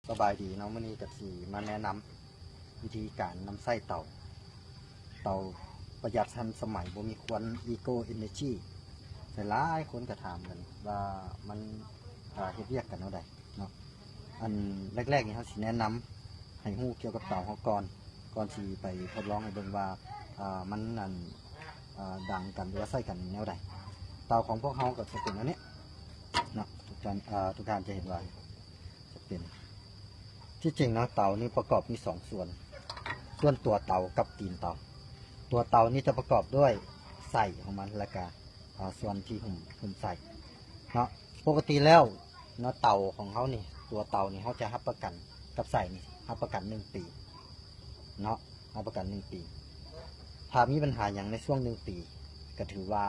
ສະບາຍດີເນາະ, ມື້ນີ້ກໍຊິມາແນະນຳວິທີການນຳໃຊ້ເຕົາ, ເຕົາປະຢັດທັນສະໄໝ ບໍ່ມີຄວັນ Eco Energy. ຫຼາຍໆຄົນກໍຖາມກັນວ່າມັນ ເຮັດວຽກກັນແນວໃດເນາະ. ອັນແລກໆນີ້ ເຮົາຊິແນະນຳໃຫ້ຮູ້ກ່ຽວກັບເຕົາເຮົາກ່ອນ, ກ່ອນຊິໄປທົດລອງໃຫ້ເບິ່ງວ່າ ມັນ ອັນ ດັງກັນ ຫຼືວ່າໃຊ້ກັນແນວໃດ. ເຕົາຂອງພວກເຮົາກໍຈະເປັນອັນນີ້ເນາະ, ທຸກທ່ານ ເອີ ທຸກທ່ານຈະເຫັນວ່າຈະເປັນ ທີ່ຈິງເນາະ ເຕົານີ້ປະກອບມີສອງສ່ວນ, ສ່ວນຕົວເຕົາກັບຕີນເຕົາ. ຕົວເຕົານີ້ຈະປະກອບດ້ວຍໄສ້ຂອງມັນ ແລ້ວກະ ອາ ສ່ວນທີ່ຫຸ້ມ ຫຸ້ມໄສ້ເນາະ. ປົກກະຕິແລ້ວເນາະ ເຕົາຂອງເຮົານີ້ ຕົວເຕົານີ້ເຮົາຈະຮັບປະກັນ ກັບໄສ້ນີ້ຮັບປະກັນໜຶ່ງປີເນາະ, ຮັບປະກັນໜຶ່ງປີ. ຖ້າມີບັນຫາຫຍັງໃນຊ່ວງໜຶ່ງປີ ກະຖືວ່າ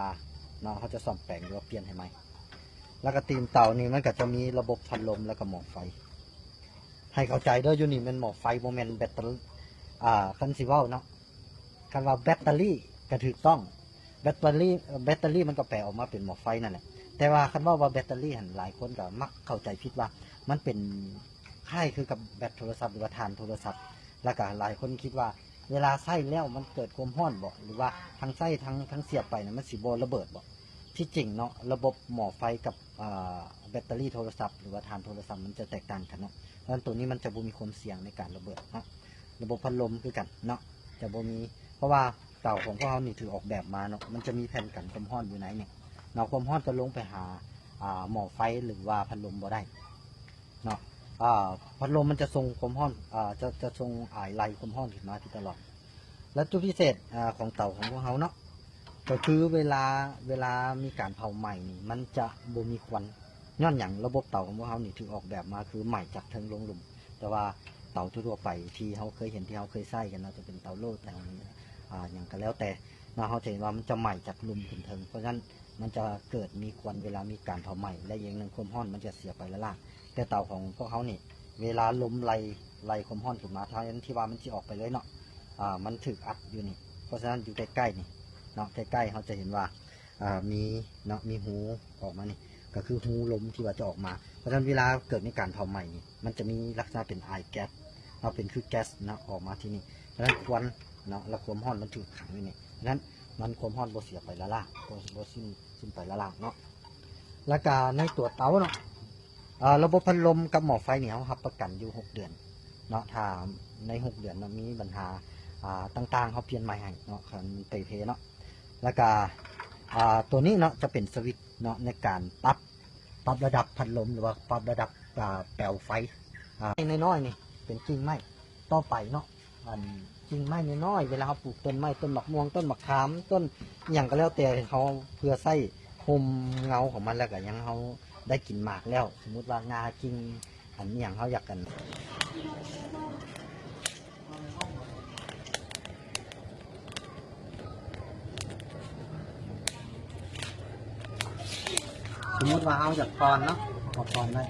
ເນາະ ເຮົາຈະສ້ອມແປງ ຫຼືວ່າປ່ຽນໃຫ້ໃໝ່. ແລ້ວກະຕີນເຕົານີ້ມັນກະຈະມີລະບົບພັດລົມ ແລ້ວກະໝໍ້ໄຟ. ໃຫ້ເຂົ້າໃຈເດີ ຢູ່ນີ້ແມ່ນໝໍ້ໄຟ ບໍ່ແມ່ນແບັດເຕີ ອາ ຄັນຊິເວົ້າເນາະ ຄັນວ່າແບັດເຕີຣີກະຖືກຕ້ອງ, ແບັດເຕີຣີ ແບັດເຕີຣີມັນກໍແປອອກມາເປັນໝໍ້ໄຟນັ້ນແຫຼະ. ແຕ່ວ່າຄັນເວົ້າວ່າແບັດເຕີຣີຫັ້ນ ຫຼາຍຄົນກໍມັກເຂົ້າໃຈຜິດວ່າມັນເປັນຄ້າຍຄືກັບແບັດໂທລະສັບ ຫຼືວ່າຖ່ານໂທລະສັບ, ແລ້ວກໍຫຼາຍຄົນຄິດວ່າເວລາໃຊ້ແລ້ວມັນເກີດຄວາມຮ້ອນບໍ ຫຼືວ່າທັງໃຊ້ທັງ ທັງສຽບໄປນະ ມັນຊິບໍ່ລະເບີດບໍ? ທີ່ຈິງເນາະ ລະບົບໝໍ້ໄຟກັບ ອາ ແບັດເຕີຣີໂທລະສັບ ຫຼືວ່າຖ່ານໂທລະສັບ ມັນຈະແຕກຕ່າງກັນເນາະ. ເພາະສະນັ້ນໂຕນີ້ມັນຈະບໍ່ມີຄວາມສ່ຽງໃນການລະເບີດເນາະ. ລະບົບພັດລົມຄືກັນເນາະ ຈະບໍ່ມີ, ເພາະວ່າເຕົາຂອງພວກເຮົານີ້ຖືກອອກແບບມາເນາະ ມັນຈະມີແຜ່ນກັນຄວາມຮ້ອນຢູ່ໃນນີ້ເນາະ, ຄວາມຮ້ອນຈະລົງໄປຫາ ອາ ໝໍ້ໄຟ ຫຼືວ່າພັດລົມບໍ່ໄດ້ເນາະ. ອາ ພັດລົມມັນຈະສົ່ງຄວາມຮ້ອນ ອາ ຈະ ຈະສົ່ງອາຍໄລ່ຄວາມຮ້ອນຂຶ້ນມາທີ່ຕະຫຼອດ. ແລະ ຈຸດພິເສດ ອາ ຂອງເຕົາຂອງພວກເຮົາເນາະ ກໍຄືເວລາ ເວລາມີການເຜົາໄໝ້ນີ້ ມັນຈະບໍ່ມີຄວັນ. ຍ້ອນຫຍັງ? ລະບົບເຕົາຂອງພວກເຮົານີ້ຖືກອອກແບບມາຄືໄໝ້ຈາກເທິງລົງລຸ່ມ, ແຕ່ວ່າເຕົາທົ່ວໆໄປທີ່ເຮົາເຄີຍເຫັນ ທີ່ເຮົາເຄີຍໃຊ້ກັນເນາະ ຈະເປັນເຕົາໂລ່ ເຕົາ ອາ ຫຍັງກໍແລ້ວແຕ່ເນາະ, ເຮົາຈະເຫັນວ່າມັນຈະໄໝ້ຈາກລຸ່ມຂຶ້ນເທິງ, ເພາະສະນັ້ນມັນຈະເກີດມີຄວັນເວລາມີການເຜົາໄໝ້ ແລະ ອີກຢ່າງໜຶ່ງຄວາມຮ້ອນມັນຈະເສຍໄປລ້າໆ. ແຕ່ເຕົາຂອງພວກເຮົານີ້ ເວລາລົມໄລ່ ໄລ່ຄວາມຮ້ອນຂຶ້ນມາ ແທນທີ່ວ່າມັນຊິອອກໄປເລີຍເນາະ ອາ ມັນຖືກອັດຢູ່ນີ້, ເພາະສະນັ້ນຢູ່ໃກ້ໆນີ້ເນາະ ໃກ້ໆເຮົາຈະເຫັນວ່າ ອາ ມີເນາະ ມີຮູອອກມານີ້ ກໍຄືຮູລົມທີ່ວ່າຈະອອກມາ. ເພາະສະນັ້ນເວລາເກີດມີການເຜົາໄໝ້ນີ້ ມັນຈະມີລັກສະນະເປັນອາຍແກັສເນາະ ເປັນຄືແກັສເນາະ ອອກມາທີ່ນີ້. ສະນັ້ນຄວັນເນາະ ແລະ ຄວາມຮ້ອນມັນຖືກຂັງຢູ່ນີ້, ສະນັ້ນມັນ ຄວາມຮ້ອນບໍ່ເສຍໄປລ້າໆ ບໍ່ ບໍ່ສິ້ນ ສິ້ນໄປລ້າໆເນາະ. ແລ້ວກະໃນຕົວເຕົາເນາະ ອາ ລະບົບພັດລົມກັບໝໍ້ໄຟນີ້ ເຮົາຮັບປະກັນຢູ່ຫົກເດືອນເນາະ. ຖ້າໃນຫົກເດືອນເນາະ ມີບັນຫາ ອາ ຕ່າງໆ ເຮົາປ່ຽນໃໝ່ໃຫ້ເນາະ ຄັນເປ່ເພເນາະ. ແລ້ວກະ ອາ ຕົວນີ້ເນາະ ຈະເປັນສະວິດເນາະ ໃນການປັບ ປັບລະດັບພັດລົມ ຫຼືວ່າປັບລະດັບ ອາ ແປວໄຟ ອາ ໃຫ້ນ້ອຍໆນີ້ ເປັນກິ່ງໄມ້ຕໍ່ໄປເນາະ. ອັນ ກິ່ງໄມ້ນ້ອຍໆ ເວລາເຮົາປູກຕົ້ນໄມ້ ຕົ້ນໝາກມ່ວງ ຕົ້ນໝາກຂາມ ຕົ້ນຫຍັງກໍແລ້ວແຕ່ ເຮົາເພື່ອໃຊ້ຮົ່ມເງົາຂອງມັນ ແລ້ວກໍຍັງເຮົາໄດ້ກິນໝາກແລ້ວ. ສົມມຸດວ່າງ່າ ກິ່ງ ອັນຫຍັງເຮົາຢາກ ອັນ ສົມມຸດວ່າເຮົາຢາກປ່ອນເນາະ ກໍປ່ອນໄດ້.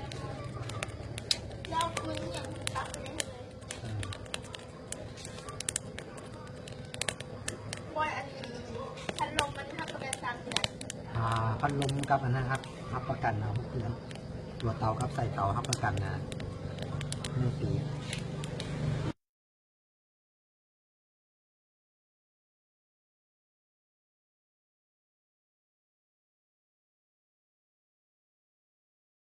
ອາ ພັດລົມກັບອັນນັ້ນຮັບ ຮັບປະກັນ ອາ ຫົກເດືອນ, ຕົວເຕົາກັບໄສ້ເຕົາຮັບປະກັນ ອາ ໜຶ່ງປີ.